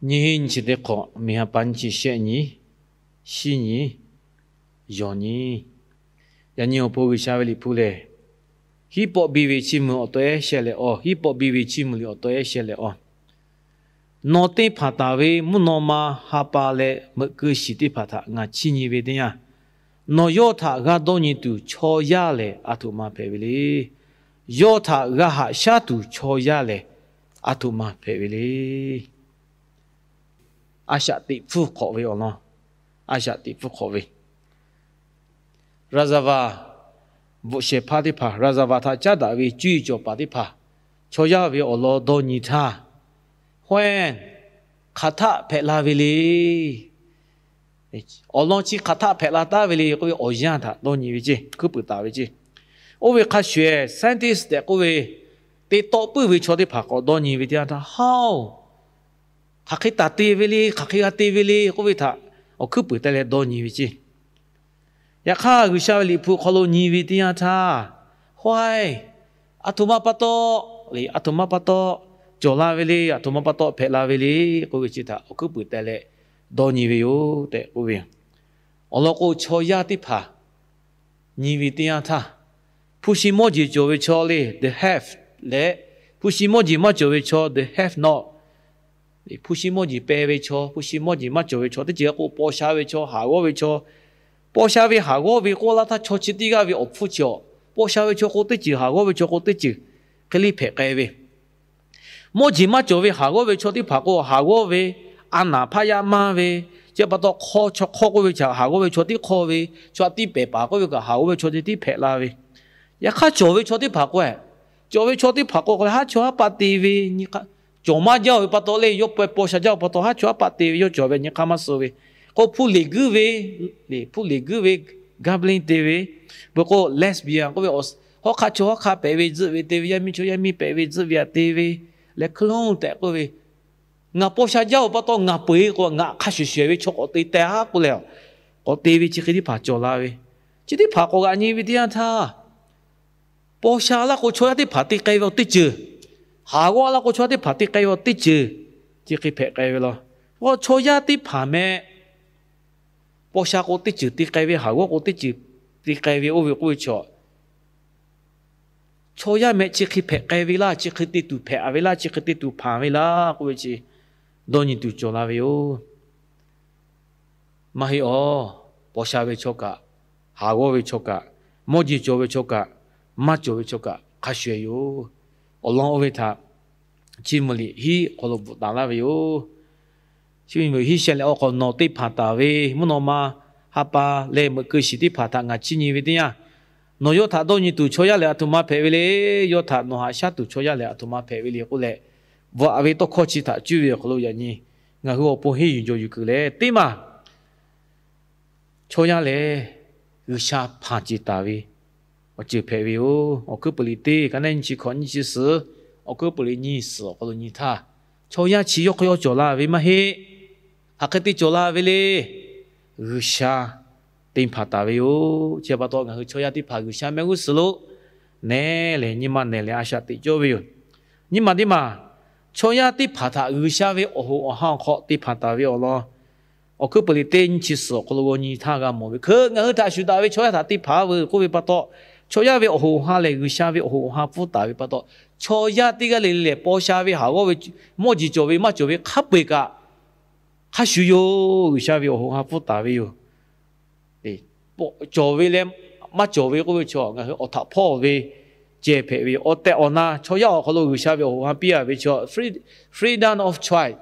Nyiˇ hinˉ nyiˇ chi teˇ hk'awꞈ, miˬ ha pa nyiˇ chi shehˆ nyi, shiˉ nyi, yawˬ nyi. Yaꞈ nyi awˬ pon G'uiˬsha ve Liꞈ hpu lehˬ, hiˉ pawˆ biˇ ve chiˇ mvuh awˬ taw ehˉ sheh leh awˬ, hiˉ pawˆ biˇ ve chiˇ mvuh liꞈ awˬ taw ehˉ sheh leh awˬ, nawˬ te hpanˍ taˍ ve mvuhˇ naw ma ha pa leh meuꞈ keu shiˍ teˇ hpaˍ htaꞈ ngaˬ chiˇ nyi ve teˇ yanˇ, nawˬ yawˇ htaꞈ g'a dawˇ nyi tuˬ chaw yaˇ lehˬ aˬ htoꞈ ma hpehꞈ ve le. Yawˇ htaꞈ g'a haꞈ shaˉ tuˬ chaw yaˇ lehˬ aˬ htoꞈ ma hpehꞈ ve le. A shaꞈ teꞈ hpfuhˇ hk'awꞈ ve awˬ lawn, a shaꞈ teꞈ hpfuhˇ hk'awꞈ ve, ရာဇဝင် bvuhꞈ shehˍ hpaˇ teˇ hpaˍ, ရာဇဝင် htaꞈ caˉ daꞈ ve cuˇ yiˍ cawˬ paˍ teˇ hpaˍ, chaw yaˇ ve awˬ lawn dawˇ nyi htaˇ, hawehˇ hk'aˬ htaˆ hpehꞈ la ve le. Awˬ lawn chi hk'aˬ htaˆ hpehꞈ la taˉ ve le k'oˆ ve awˬ yanˇ htaꞈ dawˇ nyi ve ceˇ, hkuiˉ puiˍ taˍ ve ceˇ. Oˇ ve hk'a shuˍ scientist tehꞈ k'oˆ ve, te tawˆ puiˉ ve chaw teˇ hpaˍ k'awꞈ dawˇ nyi ve teˇ yanˇ htaˇ, haoˬ, hk'aˬ hk'e taˍ te ve le, hk'aˬ hk'e g'a te ve le k'oˆ ve htaꞈ awˬ hkuiˉ puiˍ te leh dawˇ nyi ve ceˇ. Yaꞈ hk'aˇ, G'uiˬsha ve Liꞈ hpu hk'aw lo nyi ve teˇ yanˇ htaˇ, hawehˇ, aˬ htoꞈ ma pa taw, aˬ htoꞈ ma pa taw cawˬ la ve le, aˬ htoꞈ ma pa taw hpehꞈ la ve le k'oˆ ve chi htaꞈ awˬ hkuiˉ puiˍ te leh dawˇ nyi ve yoˬ tehꞈ k'oˆ ve. Awˬ lawn k'o, chaw yaˇ teˇ hpaˍ nyi ve teˇ yanˇ htaˇ, hpu shi mawˇ jeˬ cawˬ ve chaw le, the have leh, hpu shi mawˇ jeˬ maˇ cawˬ ve chaw, the have not. Hpu shi mawˇ jeˬ peh ve chaw, hpu shi mawˇ jeˬ maˇ cawˬ ve chaw, teˇ ceuˬ k'o paw sha ve chaw, haˍ g'awˇ ve chaw, paw sha ve haˍ g'awˇ ve k'oˆ laˇ htaˇ, chaw chi teˇ g'aˇ ve awˬ hpfuhˇ chi awˬ, paw sha ve chaw k'o teˇ ceuˬ, haˍ g'awˇ ve chaw k'o teˇ ceuˬ, hk'e le hpehꞈ k'ai ve. Mawˇ jeˬ maˇ cawˬ ve haˍ g'awˇ ve chaw teˇ hpaˍ k'o, haˍ g'awˇ ve a naˍ hpaˇ yaˇ maˇ ve, chi pa taw hk'awˇ chaw hk'awˇ k'oˆ ve chi haˍ g'awˇ ve chaw tiˉ hk'awˇ ve, chaw tiˉ pehˍ paˍ k'oˆ ve kaꞈ haˍ g'awˇ ve chaw tiˉ hpehꞈ la ve. Yaꞈ hk'aˇ, cawˬ ve chaw teˇ hpaˍ k'o, cawˬ ve chaw teˇ hpaˍ k'o, haˉ chawˇ haˉ paˆ te ve, nyi hk'a, cawˬ maˇ jaˇ ve pa taw leh, yawˇ paweh paw sha jaˇ ve pa taw haˉ chawˇ haˉ paˆ te ve, yawˇ cawˬ ve nyi hk'aˇ maˇ suh ve. K'o, hpu leˬ guiˇ ve, hpu leˬ guiˇ ve gambling te ve, peuˬ k'o lesbian k'oˆ ve, hawˉ hk'aˆ chawˇ hawˉ hk'aˆ pehꞈ ve, tzuhˆ ve te ve, yaˇ miˇ chawˇ yaˇ miˇ pehꞈ ve, tzuhˆ ve a te ve, leh คลุ้ง tehꞈ k'oˆ ve, ngaˬ paw sha jaˇ-oˬ pa taw ngaˬ peuˬ-eˬ k'o, ngaˬ hk'a shuˍ shuˍ ve chaw k'awꞈ te teh haˉ k'oˆ leh, k'awꞈ te ve chi hk'e teˇ hpaˍ cawˬ la ve. Chi teˇ hpaˍ k'awꞈ g'aꞈ nyi ve teˇ yanˇ htaˇ, paw sha laˇ k'o chaw yaˇ teˇ hpaˍ te k'ai ve awˬ teˇ ceuˬ, haˍ g'awˇ laˇ k'o chaw yaˇ teˇ hpaˍ te k'ai ve awˬ teˇ ceuˬ, chi hk'e hpehꞈ k'ai ve law. Chaw yaˇ teˇ hpaˍ meh, paw sha k'o teˇ ceuˬ te k'ai ve, haˍ g'awˇ k'o teˇ ceuˬ te k'ai ve, oˇ ve k'oˆ ve chaw, chaw yaˇ meh chi hk'e hpehꞈ k'ai ve laˇ, chi hk'e te tuˬ hpehꞈ ve laˇ, chi hk'e te tuˬ hpanˍ ve laˇ k'oˆ ve chi dawˇ nyi tuˬ cawˬ la ve yoˬ. Maˇ heˆ awˬ, paw sha ve chaw kaꞈ, haˍ g'awˇ ve chaw kaꞈ, mawˇ jeˬ cawˬ ve chaw kaꞈ, maˇ cawˬ ve chaw kaꞈ hk'a shuˍ yoˬ. Awˬ lawn oˇ ve htaꞈ Chiˇ mvuh liꞈ hiˉ awˬ hk'aw lo bvuhꞈ taˍ laˇ ve yoˬ. Chiˇ mvuh liꞈ hiˉ sheh leh awˬ hk'aw, nawˬ te hpanˍ taˍ ve mvuhˇ naw ma ha pa leh meuꞈ keu shiˍ teˇ hpaˍ htaꞈ ngaˬ chiˇ nyi ve teˇ yanˇ, nawˬ yawˇ htaꞈ dawˇ nyi tuˬ chaw yaˇ lehˬ aˬ htoꞈ ma hpehꞈ ve le. Yawˇ htaꞈ nawˬ haꞈ shaˉ tuˬ chaw yaˇ lehˬ aˬ htoꞈ ma hpehꞈ ve le k'oˆ leh, bvuhꞈ ve tawˇ hkawˇ chi htaꞈ cuˇ ve awˬ hk'aw lo yaꞈ nyi ngaˬ hui awˬ pon henˇ yuˬ jawˬ yuˬ kuiˬ leh teˇ maˬ chaw yaˇ lehˬ G'uiˬsha hpanˍ ceˬ taˍ ve awˬ ceuˬ hpehꞈ ve yoˬ. Awˬ hkuiˉ puiˍ liꞈ teˇ ka neˉ nyiˇ chi hkawꞈ nyiˇ chi suhˍ, awˬ hkuiˉ puiˍ liꞈ nyiˇ suhˍ awˬ hk'aw lo nyi htaˇ, chaw yaˇ chi yawˇ hk'aw yawˇ cawˬ la ve maˇ heˆ. Hk'aˬ hk'e te cawˬ la ve le. G'uiˬsha te hpanˍ taˍ ve yoˬ. Chi pa taw ngaˬ hui chaw yaˇ teˇ hpaˍ G'uiˬsha mehˆ g'uˇ suhˍ lo nehˬ lehˬ nyi ma nehˬ lehˬ a shaꞈ teꞈ cawˇ ve yoˬ. Nyi ma teˇ maˬ, chaw yaˇ teˇ hpaˍ htaꞈ G'uiˬsha ve awˬ hoꞈ awˬ ha awˬ hk'aw te hpanˍ taˍ ve awˬ lawn, awˬ hkuiˉ puiˍ liꞈ teˇ nyiˇ chi suhˍ awˬ hk'aw lo g'aw nyi htaˇ g'a mawˬ ve, hk'e ngaˬ hui htaꞈ shuˍ daꞈ ve chaw yaˇ htaꞈ te hpanˍ ve k'oˆ ve pa taw, chaw yaˇ ve awˬ hoꞈ awˬ ha lehˬ G'uiˬsha ve awˬ hoꞈ awˬ ha pfuhˇ taˍ ve pa taw, chaw yaˇ teˇ g'aˇ le le lehˬ paw sha ve haˍ g'awˇ ve mawˇ jeˬ cawˬ ve maˇ cawˬ ve hk'a peu-eˬ kaꞈ hk'a shuˍ yoˬ. G'uiˬsha ve awˬ hoꞈ awˬ ha pfuhˇ taˍ ve yoˬ. Cawˬ ve leh maˇ cawˬ ve k'oˆ ve chaw ngaˬ hui awˬ htaꞈ hpawˇ ve ceh hpehꞈ ve yoˬ. Awˬ tehˬ awˬ na chaw yaˇ awˬ hk'aw lo G'uiˬsha ve awˬ hoꞈ awˬ ha piˇ a ve chaw, freedom of choice,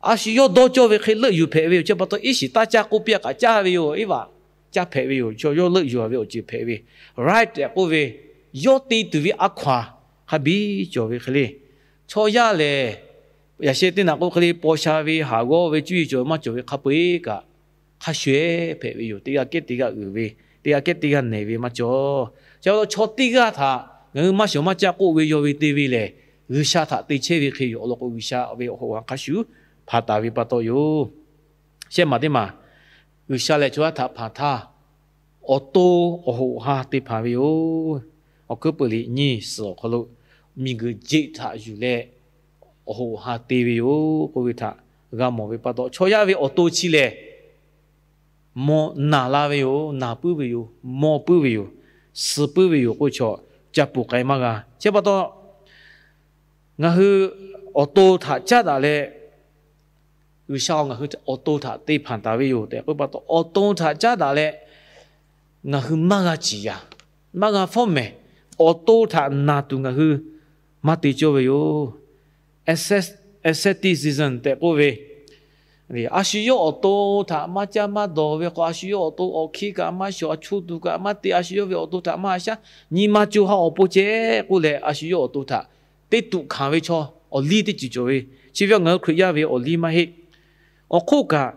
a shu yawˇ dawˇ cawˇ ve hk'e leuˆ yuˬ hpehꞈ ve yoˬ. Chi pa taw iˉ shiˍ taˇ caˇ k'oˆ piˇ a kaꞈ caˇ ve yoˬ. Iˉ vaꞈ caˇ hpehꞈ ve yoˬ. Chaw yawˇ leuˆ yuˬ a ve awˬ ceuˬ hpehꞈ ve, right tehꞈ k'oˆ ve, yawˇ te tuˬ ve a hkaw-anˬ hk'a biˇ cawˬ ve hk'e le, chaw yaˇ lehˬ yaꞈ sheh teˇ naꞈ k'oˆ hk'e le paw sha ve haˍ g'awˇ ve cuˇ yiˍ cawˬ ve maˇ cawˬ ve hk'a peu-eˬ kaꞈ hk'a shuˍ-eˬ hpehꞈ ve yoˬ. Teˇ g'aˇ kehˉ teˇ g'aˇ uiˍ ve, teˇ g'aˇ kehˉ teˇ g'aˇ nehˬ ve maˇ cawˬ. Chi pa taw chaw teˇ g'aˇ htaꞈ ngaˬ hui maˇ shawˍ maˇ caˇ k'oˆ ve yaw ve te ve lehˬ, G'uiˬsha htaꞈ te chehˇ ve hk'e yoˬ. Awˬ lawn k'o G'uiˬsha ve awˬ hoꞈ awˬ ha hk'a shuˍ hpanˍ taˍ ve pa taw yoˬ. Shehˆ maˬ teˇ maˬ, G'uiˬsha lehˬ chaw yaˇ htaꞈ hpanˍ htaˇ, awˬ to awˬ hoꞈ awˬ ha te hpanˍ ve yoˬ. Awˬ hkuiˉ puiˍ liꞈ nyiˇ suhˍ awˬ hk'aw lo miˬguiˬ jeˆ htaꞈ yuˬ leh awˬ hoꞈ awˬ ha te ve yoˬ k'oˆ ve htaꞈ g'a mawˬ ve pa taw, chaw yaˇ ve awˬ to chi lehˬ, mawˬ naˬ la ve yoˬ, naˬ puiˉ ve yoˬ, mawˬ puiˉ ve yoˬ, suh puiˉ ve yoˬ k'oˆ ve chaw ca ponˬ k'ai maˇ g'a. Chi pa taw, ngaˬ hui awˬ to htaꞈ caˉ daꞈ leh, G'uiˬsha ngaˬ hui awˬ to htaꞈ te hpanˍ taˍ ve yoˬ tehꞈ k'oˆ pa taw, awˬ to htaꞈ caˉ daꞈ leh ngaˬ hui maˇ g'a ciˍ yaˍ, maˇ g'a fawˉ mehˍ, awˬ to htaꞈ naˬ tuˬ ngaˬ hui maˇ te cawˇ ve yoˬ. Asceticism tehꞈ k'oˆ ve, a shu yawˇ awˬ to htaꞈ maˇ caˇ maˇ dawˬ ve k'o, a shu yawˇ awˬ to awˬ hkiˇ kaꞈ maˇ shawˍ, a chu tuˬ kaꞈ maˇ te, a shu yawˇ ve awˬ to htaꞈ maˇ haꞈ shaˉ, nyi ma co ha awˬ pon ceh k'oˆ leh, a shu yawˇ awˬ to htaꞈ teˇ tuꞈ hkanˍ ve chaw awˬ liˇ teˇ ceuˬ cawˬ ve. Chi ve awˬ ngaˬ hui Hkriꞈ yaˇ ve awˬ liˇ maˇ heˆ. Awˬ hk'oˆ kaꞈ,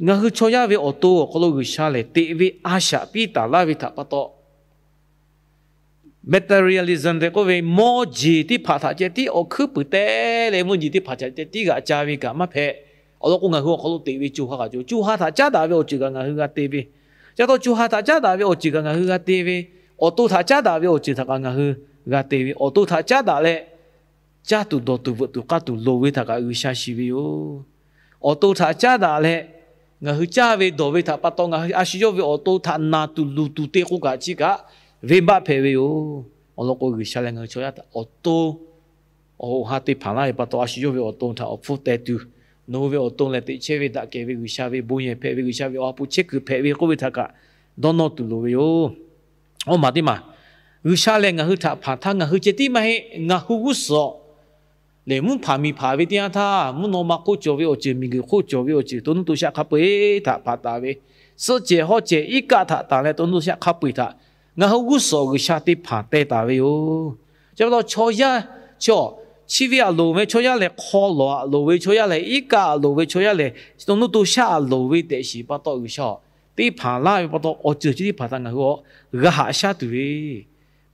ngaˬ hui chaw yaˇ ve awˬ to awˬ hk'aw lo G'uiˬsha lehˬ teꞈ ve a shaꞈ piˇ taˍ laˇ ve htaꞈ pa taw, materialism tehꞈ k'oˆ ve, mawˇ jeˬ teˇ hpaˍ htaꞈ ceh tiˉ awˬ hkuiˉ puiˍ te leh, mawˇ jeˬ teˇ hpaˍ htaꞈ ceh tiˉ g'aꞈ ca ve kaꞈ maˇ hpehꞈ. Awˬ lawn k'o, ngaˬ hui awˬ hk'aw lo teꞈ ve co ha kaꞈ cawˬ, co ha htaꞈ caˉ daꞈ ve awˬ ceuˬ kaꞈ ngaˬ hui g'a te ve, ca taw co ha htaꞈ caˉ daꞈ ve awˬ ceuˬ kaꞈ ngaˬ hui g'a te ve, awˬ to htaꞈ caˉ daꞈ ve awˬ ceuˬ htaꞈ kaꞈ ngaˬ hui g'a te ve, awˬ to htaꞈ caˉ daꞈ leh caˇ tuˬ dawˬ tuˬ veuꞈ tuˬ k'aˇ tuˬ loˍ ve htaꞈ kaꞈ G'uiˬsha shiˍ ve yoˬ. Awˬ to htaꞈ caˉ daꞈ leh ngaˬ hui caˇ ve dawˬ ve htaꞈ pa taw, ngaˬ hui a shu yawˇ ve awˬ to htaꞈ naˬ tuˬ luˬ tuˬ te k'o kaꞈ chi kaꞈ venˇbaˆ hpehꞈ ve yoˬ. Awˬ lawn k'o, G'uiˬsha lehˬ ngaˬ hui chaw yaˇ htaꞈ awˬ to awˬ hoꞈ ha te hpanˍ laˇ ve pa taw, a shu yawˇ ve awˬ to htaꞈ awˬ hpfuhˇ teh tuˬ, nawˬ hui ve awˬ to lehˬ teꞈ chehˇ ve daꞈ kehˬ ve G'uiˬsha ve bon yehˬ hpehꞈ ve, G'uiˬsha ve awˬ ha hpu chehˇ kuiˬ hpehꞈ ve k'oˆ ve htaꞈ kaꞈ dawˇ nawˇ tuˬ loˍ ve yoˬ. Awˬ maˬ teˇ maˬ, G'uiˬsha lehˬ ngaˬ hui htaꞈ hpanˍ htaˇ ngaˬ hui ceh tiˉ maˇ heˆ. Ngaˬ hui g'uˇ suhˍ lehˬ mvuhˇ hpanˍ miˬ hpanˍ ve teˇ yanˇ htaˇ, mvuhˇ naw ma hk'oˆ cawˬ ve awˬ ceuˬ, miˬguiˬ hk'oˆ cawˬ ve awˬ ceuˬ, to nuˇ to shaˆ hk'a peu-eˬ htaꞈ hpanˍ taˍ ve, suhˆ cehˬ hawˉ cehˬ iˉ kaˆ htaꞈ tanˬ leh to nuˇ to shaˆ hk'a peu-eˬ htaꞈ ngaˬ hui g'uˇ suhˍ G'uiˬsha te hpanˍ teh taˍ ve yoˬ. Chi pa taw chaw yaˇ, chi awˬ chi ve aˬ loˍ ve chaw yaˇ lehˬ hk'aw lawˬ aˬ loˍ ve chaw yaˇ lehˬ, iˉ kaˆ aˬ loˍ ve chaw yaˇ lehˬ, to nuˇ to shaˆ aˬ loˍ ve tehꞈ shiˍ pa taw, G'uiˬsha teˇ hpaˍ laˇ ve pa taw, awˬ ceuˬ chi teˇ hpaˍ htaꞈ ngaˬ hui g'a haꞈ shaˉ tuˬ ve,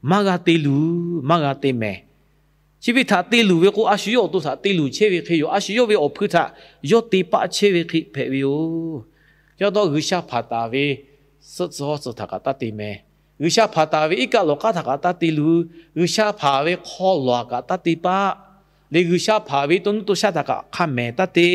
maˇ g'a te luˬ, maˇ g'a te mehˍ. Chi ve htaꞈ te luˬ ve k'o, a shu yawˇ awˬ to htaꞈ te luˬ chehˇ ve hk'e yoˬ. A shu yawˇ ve awˬ hpui htaꞈ yawˇ te paˆ chehˇ ve hk'e hpehꞈ ve yoˬ. Chi pa taw G'uiˬsha hpanˍ taˍ ve suhˆ tcuh hawˉ tcuh htaꞈ kaꞈ taˇ te mehˍ. G'uiˬsha hpanˍ taˍ ve iˉ kaˆ lawˬ k'aˉ htaꞈ kaꞈ taˇ te luˬ. G'uiˬsha hpanˍ ve hk'aw lawˬ aˬ kaꞈ taˇ te paˆ. Leh G'uiˬsha hpanˍ ve to nuˇ to shaˆ htaꞈ kaꞈ hk'a mehˍ taˇ te.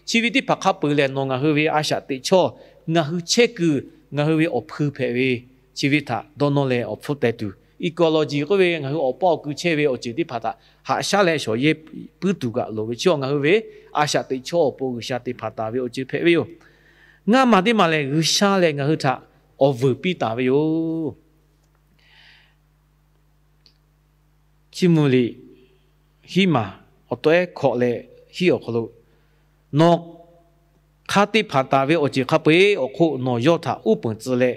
Chi ve teˇ hpaˍ hk'a peu-eˬ lehˬ, nawˬ ngaˬ hui ve a shaꞈ teꞈ chawˇ, ngaˬ hui chehˇ kuiˬ, ngaˬ hui ve awˬ hpui hpehꞈ ve, chi ve htaꞈ dawˇ nawˇ leh awˬ hpfuhˇ teh tuˬ, ecology k'oˆ ve ngaˬ hui awˬ paˇ awˬ kui chehˇ ve awˬ ceuˬ teˇ hpaˍ htaꞈ haꞈ shaˉ leh shawˍ yehˇ puiˉ tuˬ kaꞈ loˍ ve chi awˬ ngaˬ hui ve a shaꞈ teꞈ chawˇ awˬ pon G'uiˬsha te hpanˍ taˍ ve awˬ ceuˬ hpehꞈ ve yoˬ. Ngaˇ maˬ teˇ maˬ lehˬ, G'uiˬsha lehˬ ngaˬ hui htaꞈ awˬ vuiˬ piˇ taˍ ve yoˬ. Chiˇ mvuh liꞈ hiˉ maˬ awˬ tawehˉ hkawꞈ leh hiˉ awˬ hk'aw lo, nawˬ hk'a te hpanˍ taˍ ve awˬ ceuˬ hk'a peu-eˬ awˬ hk'oˆ nawˬ yawˇ htaꞈ uˉ peunˍ tcuh leh,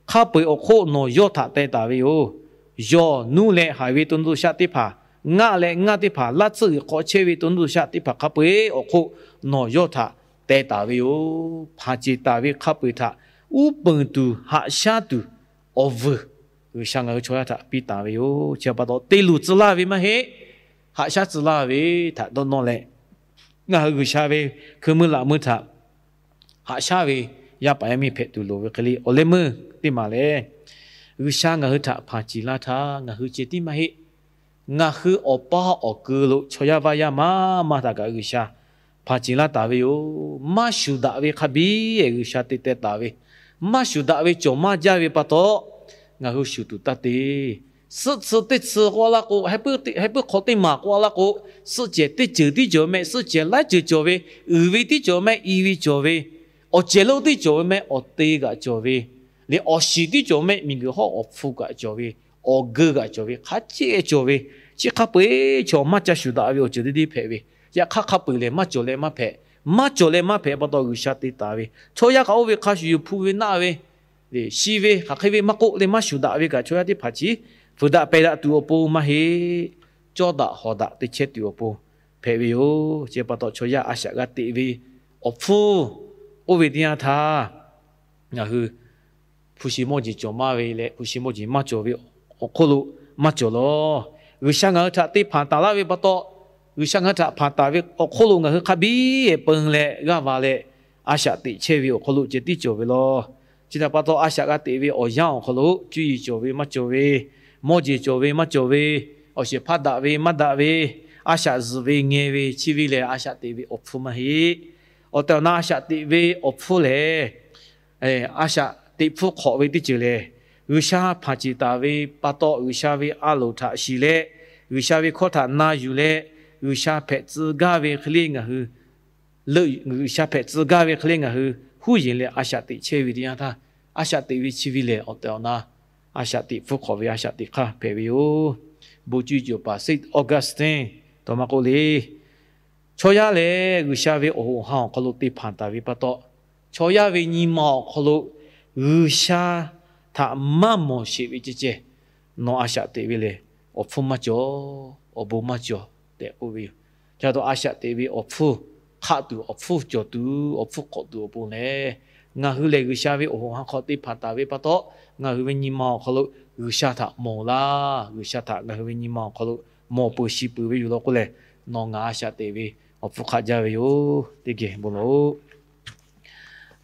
hk'a peu-eˬ awˬ hk'oˆ nawˬ yawˇ htaꞈ teh taˍ ve yoˬ. Yawˬ nuˇ leh haiˬ ve to nuˇ to shaˆ teˇ hpaˍ, ngaˆ leh ngaˇ teˇ hpaˍ, laˇ tsuhˇ g'uiˬ hk'aw chehˇ ve to nuˇ to shaˆ teˇ hpaˍ hk'a peu-eˬ awˬ hk'oˆ nawˬ yawˇ htaꞈ teh taˍ ve yoˬ. Hpanˍ ceˬ taˍ ve hk'a peu-eˬ htaꞈ uˉ peunˍ tuˬ haꞈ shaˉ tuˬ awˬ vuiˬ G'uiˬsha ngaˬ hui chaw yaˇ htaꞈ piˇ taˍ ve yoˬ. Chi pa taw te luˬ tcuh laˇ ve maˇ heˆ. Haꞈ shaˉ tcuh laˇ ve htaꞈ dawˇ nawˇ leh, ngaˬ hui G'uiˬsha ve hkui mui laꞈ mui htaꞈ haꞈ shaˉ ve yaˇ paˍ yaˇ miˇ hpehꞈ tuˬ loˍ ve hk'e le. Awˬ leh meuˇ teˇ maˬ lehˬ, G'uiˬsha ngaˬ hui htaꞈ hpanˍ ceˬ laˇ htaˇ ngaˬ hui ceh tiˉ maˇ heˆ. Ngaˬ hui awˬ paˇ awˬ kui lo chaw yaˇ vaˇ yaˇ maˇ maˇ htaꞈ kaꞈ G'uiˬsha hpanˍ ceˬ laˇ taˍ ve yoˬ. Maˇ shuˍ daꞈ ve hk'a biˇ G'uiˬsha te teh taˍ ve, maˇ shuˍ daꞈ ve cawˬ maˇ jaˇ ve pa taw, ngaˬ hui shuˍ tuˬ taˇ te. Suhˆ tcuh teˇ tcuh k'oˆ laˇ k'o, heh puiˉ hk'aw teˇ maˬ k'oˆ laˇ k'o, suhˆ cehˬ teˇ ceuˬ tiˉ cawˬ mehˆ, suhˆ cehˬ laiˉ ceuˬ cawˬ ve, uiˍ ve tiˉ cawˬ mehˆ, i ve cawˬ ve, awˬ cehˬ lo tiˉ cawˬ ve mehˆ, awˬ te kaꞈ cawˬ ve, leh awˬ shiˍ tiˉ cawˬ mehˆ, miˬguiˬ hawˉ awˬ hpu kaꞈ cawˬ ve, awˬ geu kaꞈ cawˬ ve, hk'a ceˆ cawˬ ve, chi hk'a peu-eˬ chaw maˇ ca shuˍ daꞈ ve awˬ ceuˬ teˇ deˇ hpehꞈ ve, yaꞈ hk'aˇ hk'a peu-eˬ lehˬ maˇ cawˬ leh maˇ hpehꞈ. Maˇ cawˬ leh maˇ hpehꞈ pa taw G'uiˬsha te taˍ ve, chaw yaˇ kaꞈ oˇ ve hk'a shuˍ yuˬ hpu ve naˆ ve, shi ve hk'aˬ hk'e ve maˇ k'oˆ leh maˇ shuˍ daꞈ ve kaꞈ chaw yaˇ teˇ hpaˍ chi fuiˍ daꞈ pehˬ daꞈ tuˬ awˬ pon maˇ heˆ. Cawˇ daꞈ hawˍ daꞈ te chehˇ tuˬ awˬ pon hpehꞈ ve yoˬ. Chi pa taw chaw yaˇ a shaꞈ g'a teꞈ ve awˬ hpfuhˇ k'oˆ ve teˇ yanˇ htaˇ, ngaˬ hui hpu shi mawˇ jeˬ cawˬ maˇ ve leh hpu shi mawˇ jeˬ maˇ cawˬ ve awˬ hk'oˆ lo maˇ cawˬ lawˬ. G'uiˬsha ngaˬ hui htaꞈ te hpanˍ taˍ laˇ ve pa taw, G'uiˬsha ngaˬ hui htaꞈ hpanˍ taˍ ve awˬ hk'oˆ lo ngaˬ hui hk'a biˇ peun leh g'aˇ va leh a shaꞈ teꞈ chehˇ ve awˬ hk'aw lo ceh tiˉ cawˬ ve lawˬ. Chi htaꞈ pa taw a shaꞈ g'a teꞈ ve awˬ yanˇ awˬ hk'aw lo cuˇ yiˍ cawˬ ve maˇ cawˬ ve, mawˇ jeˬ cawˬ ve maˇ cawˬ ve, awˬ shehˍ hpaˇ daꞈ ve maˇ daꞈ ve, a shaꞈ zuhˬ ve ngeh ve chi ve lehˬ, a shaꞈ teꞈ ve awˬ hpfuhˇ maˇ heˆ. Awˬ tehˬ awˬ na a shaꞈ teꞈ ve awˬ hpfuhˇ lehˬ, a shaꞈ teꞈ hpfuhˇ hk'awꞈ ve teˇ ceuˬ lehˬ, G'uiˬsha hpanˍ ceˬ taˍ ve pa taw, G'uiˬsha ve a loˍ htaꞈ shiˍ leh, G'uiˬsha ve hkawˇ htaꞈ na yuˬ leh, G'uiˬsha hpehꞈ tcuh gaˇ ve hk'e le ngaˬ hui leuˆ, G'uiˬsha hpehꞈ tcuh gaˇ ve hk'e le ngaˬ hui huˉ yeˬ leh a shaꞈ teꞈ chehˇ ve teˇ yanˇ htaˇ, a shaꞈ teꞈ ve chi ve lehˬ, awˬ tehˬ awˬ na a shaꞈ teꞈ hpfuhˇ hk'awꞈ ve a shaꞈ teꞈ hk'aˇ hpehꞈ ve yoˬ. Bon cuˇ yiˍ cawˬ paˍ Saint Augustine tawˇ maˇ k'oˆ le, chaw yaˇ lehˬ G'uiˬsha ve awˬ hoꞈ awˬ han awˬ hk'aw lo te hpanˍ taˍ ve pa taw, chaw yaˇ ve nyi ma awˬ hk'aw lo G'uiˬsha htaꞈ maˇ mawˬ sheˍ ve ceh ceh, nawˬ a shaꞈ teꞈ ve lehˬ, awˬ hpfuhˇ maˇ cawˬ, awˬ bon maˇ cawˬ tehꞈ k'oˆ ve yoˬ. Ca taw a shaꞈ teꞈ ve awˬ hpfuhˇ hk'aˆ tuˬ, awˬ hpfuhˇ cawˬ tuˬ, awˬ hpfuhˇ hk'awꞈ tuˬ awˬ pon lehˬ, ngaˬ hui lehˬ G'uiˬsha ve awˬ hoꞈ awˬ han hk'aw te hpanˍ taˍ ve pa taw, ngaˬ hui ve nyi ma awˬ hk'aw lo G'uiˬsha htaꞈ mawˬ laˇ. G'uiˬsha htaꞈ ngaˬ hui ve nyi ma awˬ hk'aw lo mawˬ peuˬ shiˍ peuˬ ve yoˬ law k'oˆ lehˬ, nawˬ ngaˬ a shaꞈ teꞈ ve awˬ hpfuhˇ hk'aˆ jaˇ ve yoˬ. Teˇ geh bon lawˬ-oˬ.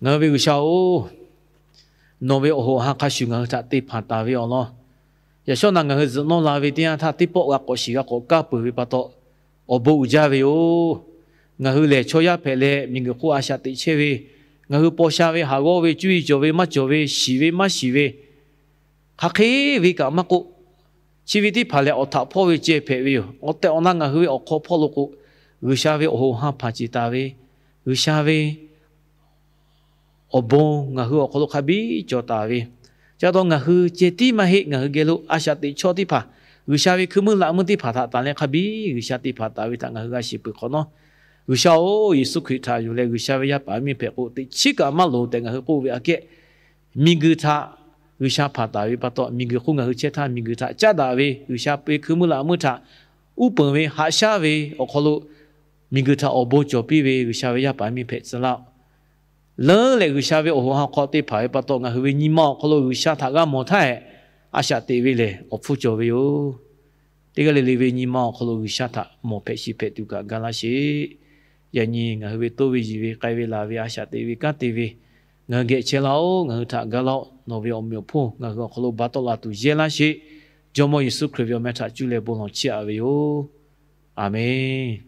Ngaˬ hui ve G'uiˬsha-oˬ, nawˬ ve awˬ hoꞈ awˬ han hk'a shuˍ ngaˬ hui htaꞈ te hpanˍ taˍ ve awˬ lawn, yaꞈ shawˉ naꞈ ngaˬ hui zuhꞈ nawˇ la ve teˇ yanˇ htaˇ, teˇ pawˆ g'a k'awꞈ shiˍ g'a k'awꞈ kaˇ peuˬ ve pa taw, awˬ bon uiˍ jaˇ ve yoˬ. Ngaˬ hui lehˬ chaw yaˇ hpehꞈ leh miˬguiˬ hk'oˆ a shaꞈ teꞈ chehˇ ve, ngaˬ hui paw sha ve, haˍ g'awˇ ve, cuˇ yiˍ cawˬ ve maˇ cawˬ ve, shiˍ ve maˇ shiˍ ve, hk'aˬ hk'e ve kaꞈ maˇ k'oˆ, chi ve teˇ hpaˍ lehˬ awˬ htaꞈ hpawˇ ve ceh hpehꞈ ve yoˬ. Awˬ tehˬ awˬ na ngaˬ hui ve awˬ hk'aw hpawˇ lo k'o, G'uiˬsha ve awˬ hoꞈ awˬ han hpanˍ ceˬ taˍ ve, G'uiˬsha ve awˬ bon ngaˬ hui awˬ hk'aw lo hk'a biˇ cawˬ taˍ ve, ca taw ngaˬ hui ceh tiˉ maˇ heˆ. Ngaˬ hui geh lo a shaꞈ teꞈ chaw teˇ hpaˍ, G'uiˬsha ve hkui meuˇ laꞈ meuˇ teˇ hpaˍ htaꞈ tanˬ leh hk'a biˇ G'uiˬsha te hpanˍ taˍ ve htaꞈ ngaˬ hui g'a shiˍ peuˬ hk'awꞈ nawˉ, G'uiˬsha-oˬ, Yeˍsuˆ Hkriꞈ htaꞈ yonˍ leh G'uiˬsha ve yaˇ paˍ miˇ hpehꞈ k'o, teꞈ chiˉ kaꞈ maˇ loˍ tehꞈ ngaˬ hui k'oˆ ve aꞈ kehˉ, miˬguiˬ htaꞈ G'uiˬsha hpanˍ taˍ ve pa taw, miˬguiˬ hk'oˆ ngaˬ hui chehˇ htaˇ, miˬguiˬ htaꞈ caˉ daꞈ ve, G'uiˬsha ve hkui meuˇ laꞈ meuˇ htaꞈ uˉ peunˍ ve, haꞈ shaˉ ve awˬ hk'aw lo miˬguiˬ htaꞈ awˬ bon cawˬ piˇ ve G'uiˬsha ve yaˇ paˍ miˇ hpehꞈ tcuh laˇ-oˆ. Leuˉ leh G'uiˬsha ve awˬ hoꞈ awˬ han hk'aw te hpanˍ ve pa taw, ngaˬ hui ve nyi ma awˬ hk'aw lo G'uiˬsha htaꞈ g'a mawˬ htaˇ hehꞈ, a shaꞈ teꞈ ve lehˬ awˬ hpfuhˇ cawˬ ve yoˬ. Teˇ g'aˇ le le ve nyi ma awˬ hk'aw lo G'uiˬsha htaꞈ mawˬ hpehꞈ shiˍ hpehꞈ tuˬ kaꞈ ga laˇ sheˍ. Yaꞈ nyi ngaˬ hui ve toˇ ve yiˬ ve k'ai ve laˬ ve a shaꞈ teꞈ ve kanˉ te ve ngaˬ hui geh chehˇ laˇ-oˆ. Ngaˬ hui htaꞈ ga laˇ-oˆ. Nawˬ ve awˬ meꞈ awˬ hponˇ ngaˬ hui awˬ hk'aw lo ba tawˆ la tuˬ yehˇ laˇ sheˍ. Jawˇmawˇ Yeˍsuˆ Hkriꞈ ve awˬ meh htaꞈ cuˇ leh bon lawˬ chiˇ aꞈ ve yoˬ. Aˍmenˍ.